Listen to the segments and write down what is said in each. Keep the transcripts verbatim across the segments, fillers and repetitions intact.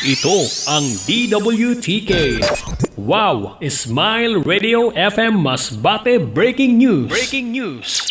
Ito ang D W T K. Wow! Smile Radio F M Masbate Breaking News. Breaking News.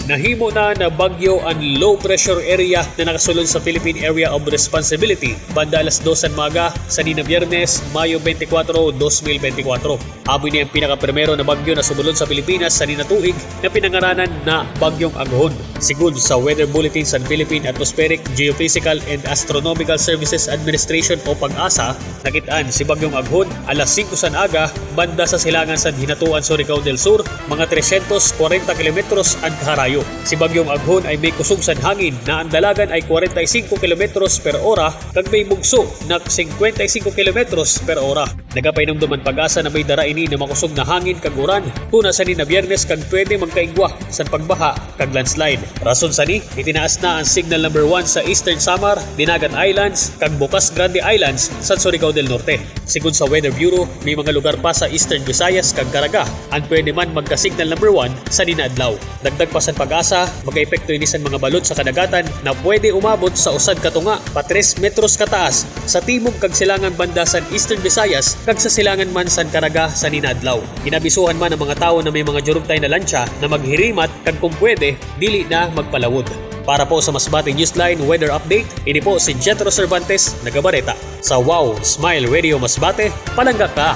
Nahimo na na bagyo an low pressure area na nakasulod sa Philippine Area of Responsibility banda alas dos san maaga sanina Biyernes, Mayo twenty-four, twenty twenty-four. Amo ini ang pinakaprimero na bagyo na sumulod sa Pilipinas sanina tuig na pinangaranan na Bagyong Aghon. Sigun sa Weather Bulletin san Philippine Atmospheric, Geophysical and Astronomical Services Administration o PAGASA, nakit-an si Bagyong Aghon alas singko san aga banda sa silangan san hinatuan Surigao del Sur, mga tresyentos kwarenta kilometros an kaharayo. Si Bagyong Aghon ay may kusog san hangin na an dalagan ay kwarenta y singko kilometros per ora kag may bugso na singkwenta y singko kilometros per ora. Nagapainumdum an PAGASA na may dara ini na makusog na hangin kag uran tona sanina Biyernes kag pwede magkaigwa san pagbaha kag landslide. Rason sani, itinaas na an signal number one sa Eastern Samar, Dinagat Islands, kag Bocas Grande Islands san Surigao del Norte. Sigun sa Weather Bureau, may mga lugar pa sa Eastern Visayas kag Caraga an pwede man magka-signal number one sanina adlaw. Dagdag pa san PAGASA, magkaepekto ini san mga balod sa kadagatan na pwede umabot sa usa katunga pa tres metros kataas sa timog kag silangan banda san Eastern Visayas kag sa silangan man san Caraga sanina adlaw. Inabisuhan man ang mga tawo na may mga diyurugtay na lantsa na maghirimat kag kung pwede, dili na magpalawod. Para po sa Masbate Newsline Weather Update, ini po si Jethro Cervantes, nagabareta. Sa Wow Smile Radio Masbate, palangga ka!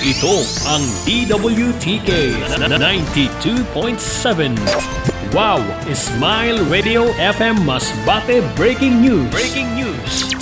Ito ang D W T K ninety-two point seven. Wow Smile Radio F M Masbate Breaking News. Breaking News.